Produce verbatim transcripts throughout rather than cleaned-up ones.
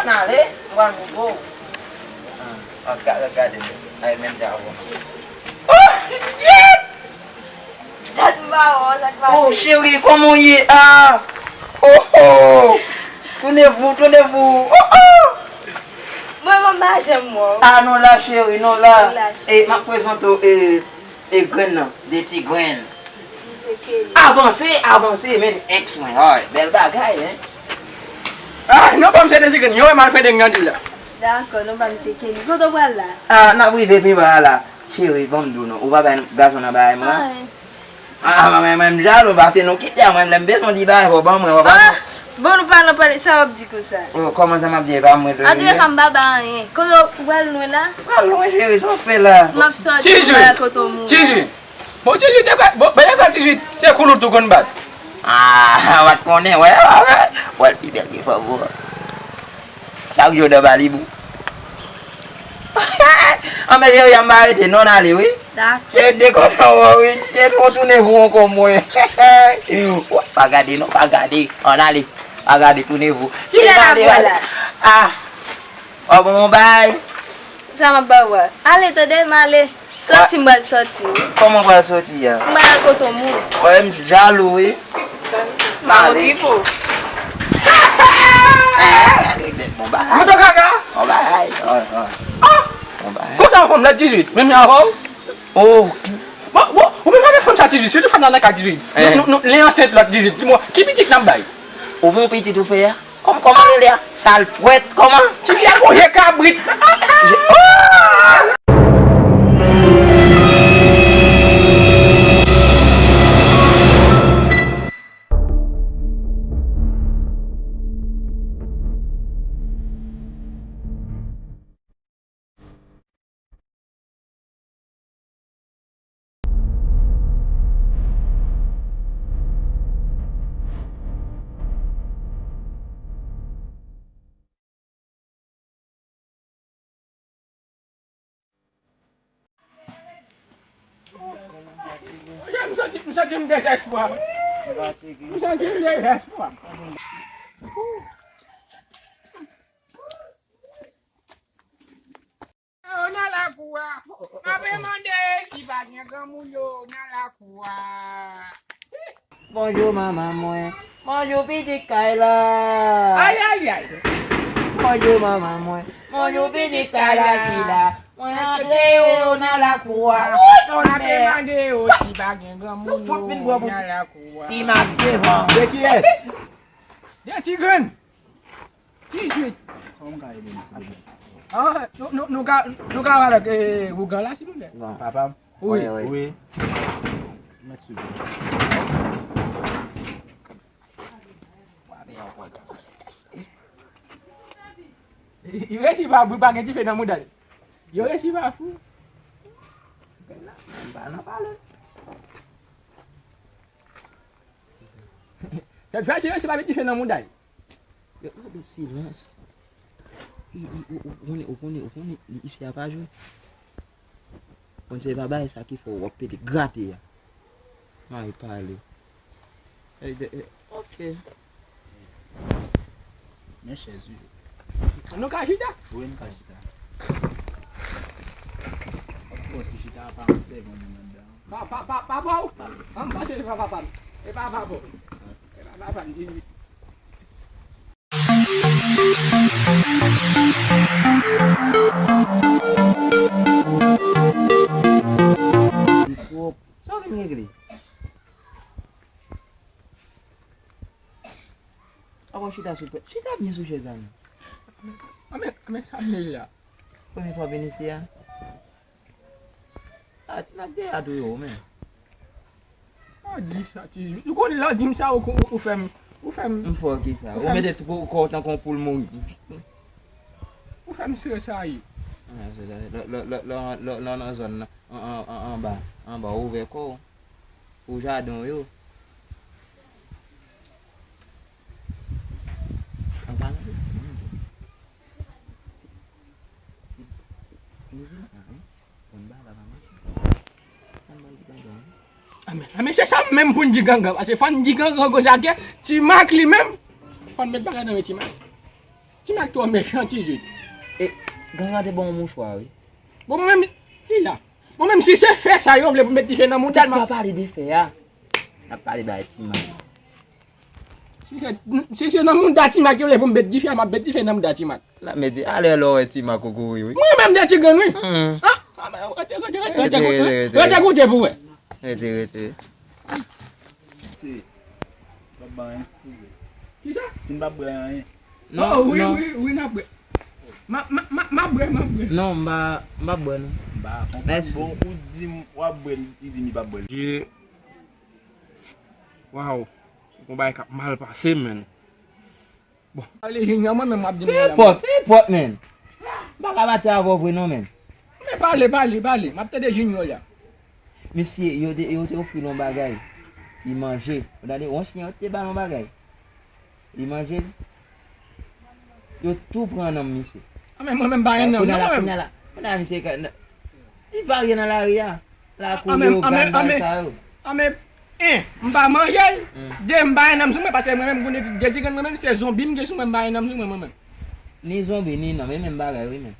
N ale, m pral montre w. Ah, gade, gade, gade. Ay, menm jan avè w. Oh, shit! Sa k pa wè, sa k pase? Oh, cheri, kòman w ye? Ah! Oh, oh! Tounevou, tounevou! Oh, oh! Mwen, mwen pa janm wè w. Ah, nou la, cheri, nou la. Nou la, cheri. E, m ap prezante w, e, e grenn nan, de ti grenn. Misye Kelly. Avanse, avanse, men ex mwen. Ay, bèl bagay, hein? Ah, non pa m se de ti grenn. Yon wè m al fè de grenn la. Dakò, non pa m se Kelly. Kote w pral la? Ah, n ap rive pi ba la. Cheri, ban m di w non. Ou pa bay gason nan bagay m la? Ah, mwen, mwen, mwen, m jalou, paske nou kite a mwen, lè m bezwen di bagay, fò ban mwen, fò ban mwen. Bon, nou pa nan pale, sa w ap di konsa? Oh, kòman sa m ap di, e pa mwen, Antre fanm baba anyen. Kote w pral lwen la? Pral lwen, cheri, sa w fè la? M ap sòti, m pral kote w mouri. Tizwi. Bon, Tizwi, te kwè, bon, ben, te kwè Tizwi, se koulout ou konn bat. Ah, w pa t konnen, wè, wè, wè. Wè, l pi bèl ke fanm ou an. Chak jou nan Malibu. Anben, cheri, an m pa rete, non, n ale, wi. Dakò. Cheri, dekonsan w, wi. Cheri, on sou nevo ankò, mwen. Pa gade, non, pa gade. Ann ale. Pa gade, tou nevo. Kilè n ap wè la? Ah. Ou bon, bon, bay. Sa m ap ba w a. Ale, tande, m ale. Sòti, m pral sòti, wi. Kòman w pral sòti a? M pral al kote w mouri. Wè, m jalou, wi. M ap okipe w. Bon bagay. Mwen te kaka. Bon bagay. Bon bagay. Konsa yon fanm la dizuit, menm jan avè w? Oh. Bon, bon, ou menm avèk fanm sa dizuit, sitou fanm nan nan ka dizuit. Nou, nou, nou, li ansent lòt dizuit. Di mwen, ki pitit n ap bay? Ou bon pitit ou fè a? Kòm, kòman li rele a? Salpwèt, kòman? Ti fi a gonje kabrit. M santi, m santi m dezespwa. M santi m dezespwa. Yo nan lakou a. M ape mande si pa gen granmoun yo nan lakou a. Bonjou, manman mwen. Bonjou, pitit kay la. Ay, ay, ay. Bonjou, manman mwen. Bonjou, pitit kay la, Sila. Mwen antre yo nan lakou a. Woy, m ape mande yo si pa gen granmoun yo nan lakou a. Ti mak devan. Se kiyès? De ti grenn. Dizuit. Kòman m ka ede nou, silvouplè? Ah, nou, nou, nou ka, nou ka avèk, eh, ougan la, silvouplè? Papa m? Wi. Wi, wi. Mèt sou. Yo resi pa bri, pa gen dife nan mouda l. Yo resi pa fou. M pa nan pale. Sèl fwa, se yo resi pa met dife nan mouda l. Yo, gade silans. I, i, ou, ou konnen, ou konnen, ou konnen, li isi a pa jwe. Bon, se pa bagay sa ki fè w ap pete grate a. Ay, pale. E, de, e, ok. Men chèz, wi. Nou ka chita? Wi, nou ka chita. Bon, ti chita pa yon sèvon moun anndan. Pa, pa, pa, papa w? An pase li pa papa m. E pa papa w. E pa papa m, di li. Li twòp. Sa w vin regle? Apa w chita sou pè. Chita byen sou chèz la, non. Anben, anben, sa m ye la. Premye fwa w vin isi a? Ah, ti nèg de a tou yo, men. Pa di sa, ti. Ou konnen lè w di m sa, ou, ou, ou fè m, ou fè m. M fè w ki sa? Ou mete kò w tankou yon poul mouri. Ou fè m sere sa ye. Ah, se lè, lè, lè nan zòn nan, an, an, an, anba, anba, ouvè kò w. Pou jaden w yo. An palan de. A, men, a, men se sa menm pou n di gangan, paske fò n di gangan konsa ke Ti Mak li menm, fò n met bagay nan men Ti Mak. Ti Mak twò mechan, Ti Jid. E, Gangan te ban yon mouchwa, wi. Bon, mwen menm, li la. Mwen menm, si se fè sa yo vle pou m met dife nan mouda, m ap pale de fè a. N ap pale bay Ti Mak. Si se, si se nan mouda Ti Mak yo vle pou m met dife a, m ap met dife nan mouda Ti Mak. N ap mete, alè lè w wè Ti Mak ou kouri, wi. Mwen menm de ti grenn, wi. Hmm. Ah, ah, rete, rete, rete, rete, rete, rete, rete, rete, rete, rete, rete, rete, rete. Se, pa ba anyen, silvouplè. Kisa? Si m pa bwè anyen. Non, oh, wi, non. Wi, wi, n ap bwè. Ma, ma, ma, ma bwè, ma bwè. Non, m pa, m pa bwè, non. M pa konprann. Mèsi. Bon, ou di m w ap bwè l, li di m li p ap bwè l. Je, waw. Gon bagay k ap mal pase, menn. Bon. Ale, Junior, mwen menm m ap di. Pe enpòt, pe enpòt, menn. M pa ka pati avè w vre, non, menn. Men pale, pale, pale. M ap tande Junior la. Misye, yo te, yo te ofri l yon bagay. Li manje. Ou tande, yon syen, yo te ba l yon bagay. Li manje l. Yo tou pran nanm misye. A, men mwen menm pa gen nanm, non, mwen menm. Kounye a la, kounye a la, misye ka, li varye nan lari a. Lakou yo, gangay sa yo. A, men, en, m pa manje l. Hmm. De, m pa gen nanm sou mwen, paske mwen menm, kounye a, de ti grenn mwen menm, se zonbi m gen sou mwen, m pa gen nanm sou mwen, mwen menm. Ni zonbi, ni nanm, e menm bagay, wi, men.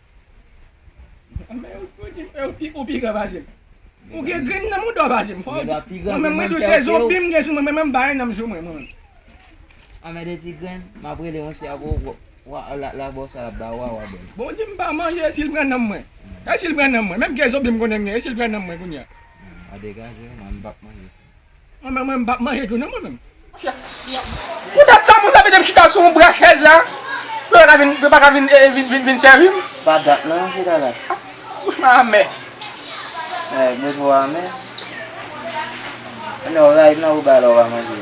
Men, ou, ou, ou, ou pi gran pase m. Ou gen grenn nan mouda w pase m. Fò ou di. Mwen menm, mwen tou se zonbi m gen sou mwen, mwen menm m pa gen nanm sou mwen, mwen menm. Anmède ti grenn, m ap rele yon sè pou w, w, w, la, la bò sa l ap ba w a, w a bèl. Bon, di m pa manje, e si l pran nanm mwen? E si l pran nanm mwen? Menm gen zonbi m konnen m gen, e si l pran nanm mwen kounye a? A degaje, mwen m p ap manje. Mwen menm, mwen m p ap manje tou non, mwen menm. Poutèt sa, moun sa mete m chita sou yon bra chèz la, pou yo pa ka vin, pou yo pa ka vin, eh, vin, vin, vin sèvi m. Pa dat non, chita la. Ah, bouch mwen anmè. Eh, bouch mwen anmè. Ann, ou ray nan ou ba lè w pa manje.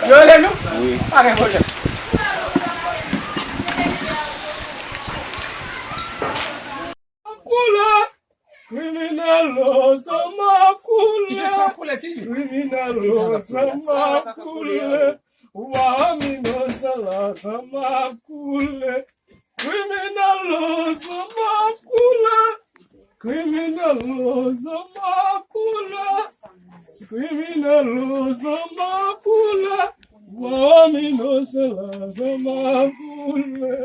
Yo rele nou? Wi. Pa gen pwoblèm. Koulè, kriminèl, zama koulè, kriminèl, zama koulè, wa m inosan la, zama koulè, kriminèl, zama koulè, kriminèl, zama koulè, kriminèl, zama koulè, wa m inosan la, zama koulè.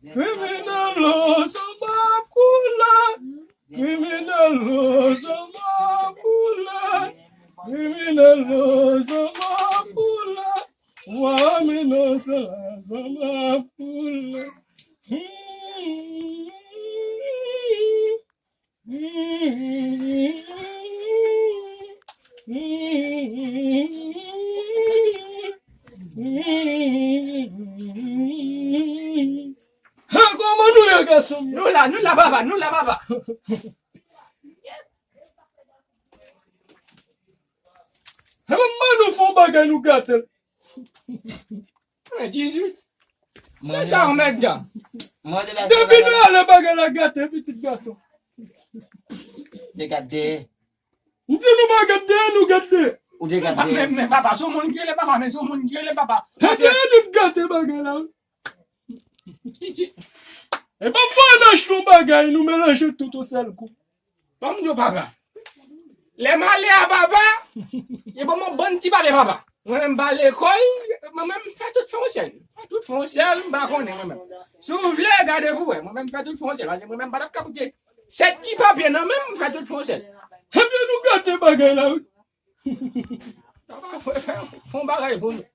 Kriminèl, zama koulè. Kriminèl, zama koulè. Kriminèl, zama koulè. Wa m inosan la, zama koulè. Ha, kòman nou ye, gason m yo? Nou la, nou la, papa, nou la, papa. Epi m ban nou fè yon bagay, nou gate l. Men, Jezi. Mwen sa, mwen, mèt dan. Depi nou ale, bagay la gate, pitit gason. Te gate. M di nou pa gate, nou gate. Ou te gate. Men, men, papa, se yon moun ki rele papa, men se yon moun ki rele papa. Ebyen, nou gate bagay la, wi. Pitit. E ban m fè yon bagay, nou melanje tout yon sèl kou. Ban m di w, papa. Lè m ale a papa, yo ban m yon bann ti papye papa. Mwen menm m pa lekòl, mwen menm m fè tout fè yon sèl. Fè tout fè yon sèl, m pa konnen mwen menm. Si w vle, gade pou w wè. Mwen menm m fè tout fè yon sèl. Paske mwen menm m pa t ap ka koute sèt ti papye nan men m, m fè tout fè yon sèl. Ebyen nou gate bagay la, wi. Papa, fè, fè, fè yon bagay pou nou.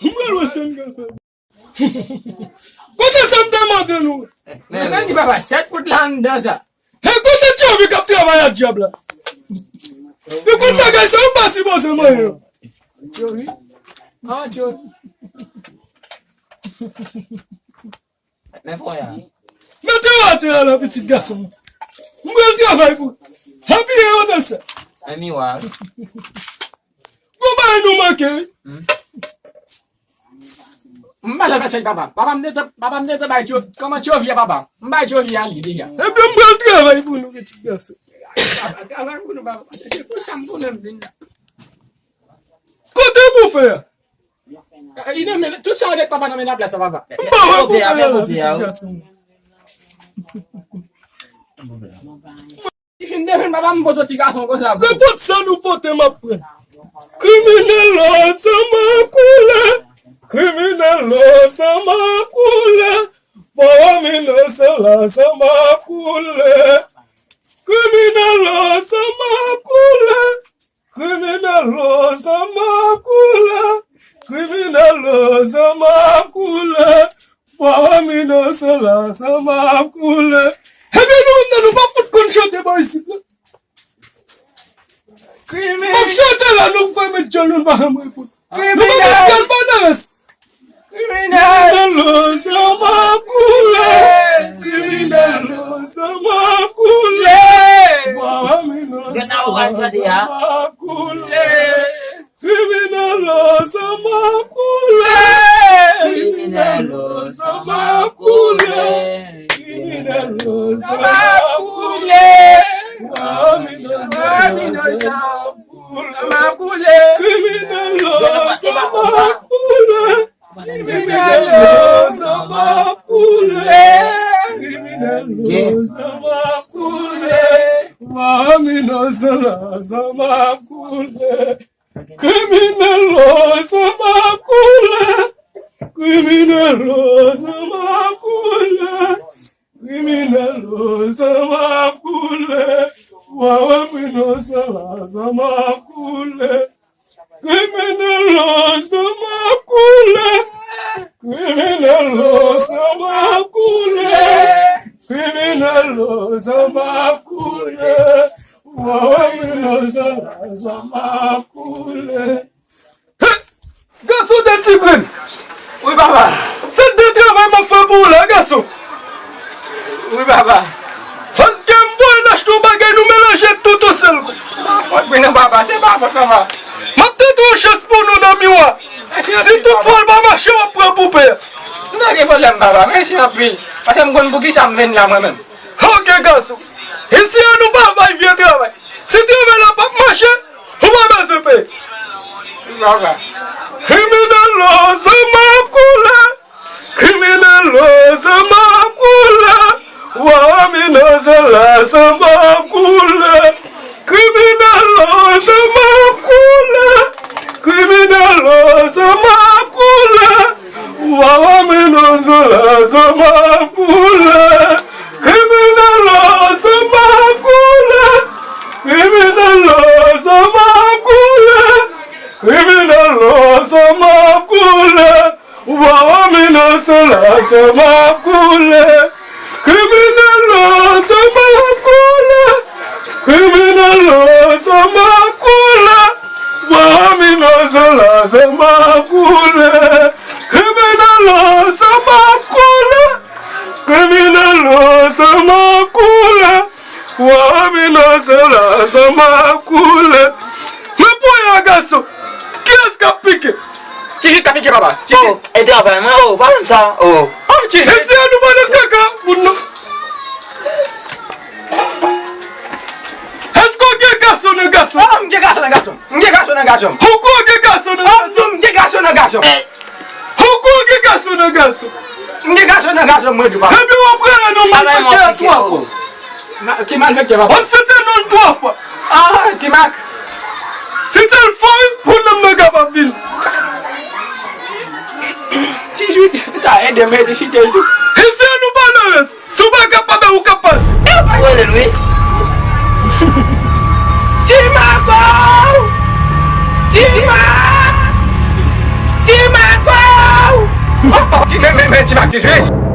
M pral wè sa m ka fè. Kote sa m te mande nou? Men, men, di papa, sèt poud la anndan sa. E kote Tchovi k ap travay ak dyab la? E kote bagay sa, m pa sipoze manyen. Tchovi? Ah, Tchovi. Men fò ya. Mete yo atè a la, pitit gason. M pral travay pou. Apiye yo nan sa. Men miwa. Gon bagay nou manke, wi. Hmm. M pa janm fè sèk papa. Papa m te, papa m te, te bay Tcho-, kòman Tchovi a papa? M bay Tchovi a li deja. Ebyen m pral travay pou nou, pitit gason. Papa, travay pou nou, papa. Paske se pou sa m konnen m vin la. Kote pou fè a? Eh, li nan men, tout sa yo te papa nan men laplas la, papa. M pa wè pou fè a la, pitit gason. Li fin defann papa m pote ti gason konsa. Nenpòt sa nou pote, m ap pran. Kriminèl, o, san m ap koule. Kriminèl, o, san m ap koule. Pawòm inosan la, san m ap koule. Kriminèl, o, san m ap koule. Kriminèl, o, san m ap koule. Kriminèl, o, san m ap koule. Pawòm inosan la, san m ap koule. Ebyen, nou menm nan, nou pa fout konn chante bò isit la. M ap chante la, nou fè met djòl, nou pa janm reponn. Nou pa gen syèl, pa nan rès. Kriminèl, o, san m ap koule. Kriminèl, o, san m ap koule. Pawòm inosan la, san m ap koule. Kriminèl, o, san m ap koule. Kriminèl, o, san m ap koule. Kriminèl, o, san m ap koule. Pawòm inosan la, san m ap koule. San m ap koule. Kriminèl, o, san m ap koule. Kriminèl, o, san m ap koule. Kriminèl, o, san m ap koule. Pawòm inosan la, san m ap koule. Kriminèl, o, san m ap koule. Kriminèl, o, san m ap koule. Kriminèl, o, san m ap koule. Pawòm inosan la, san m ap koule. Kriminèl, o, san m ap koule. Kriminèl, o, san m ap koule. Kriminèl, o, san m ap koule. Pawòm inosan la, san m ap koule. Gason de ti grenn. Wi, papa. Se de travay m ap fè pou ou la, gason. Wi, papa. Paske m voye n achte yon bagay, nou melanje tout yon sèl kou. Pa fòt mwen non, papa. Se pa fòt, papa. M ap tante yon chans pou nou nan miwa. Si tout fwa l pa mache, w ap pran pou pè. Nou pa gen pwoblèm, papa. Mèsi anpil. Paske m konn poukisa m vin la, mwen menm. Ok, gason. Isi a, nou pa bay vye travay. Si travay la p ap mache, ou pa bezwen peye. Kriminèl, o, san m ap koule. Kriminèl, o, san m ap koule. Pawòm inosan la, san m ap koule. Kriminèl, o, san m ap koule. Kriminèl, o, san m ap koule. Pawòm inosan la, san m ap koule. Kriminèl, o, san m ap koule. Kriminèl, o, san m ap koule. Kriminèl, o, san m ap koule. Pawòm inosan la, san m ap koule. Kriminèl, o, san m ap koule. Kriminèl, o, san m ap koule. Pawòm inosan la, san m ap koule. Kriminèl, o, san m ap koule. Kriminèl, o, san m ap koule. Pawòm inosan la, san m ap koule. Men pou y a gason, kiyès k ap pike? Ti Jid k ap pike, papa. Ti Jid. Oh, e travay mwen, oh, pa menm sa, oh. Oh, Ti Jid. Mesye, nou pa nan kaka, moun nou. Èske w gen gason nan gason? Oh, m gen gason nan gason. M gen gason nan gason. Ou kwè w gen gason nan gason? Oh, m gen gason nan gason. Ou kwè w gen gason nan gason? M gen gason nan gason, mwen tou, papa. Ebyen, w ap rele non m al fè kè a twa fwa. Ki malfektè, papa? W ap site non l twa fwa. Ah, Ti Mak. Site l fò, wi, pou non m nan kapab vini. Ti Jid, ta ede m ede site l tou. Isi a nou pa nan rès. Si w pa kapab, ou ka pase. Ou rele l, wi. Ti Mak, oh! Ti Mak! Ti Mak, oh! Oh, oh, ti, men, men, men, Ti Mak, Ti Jid.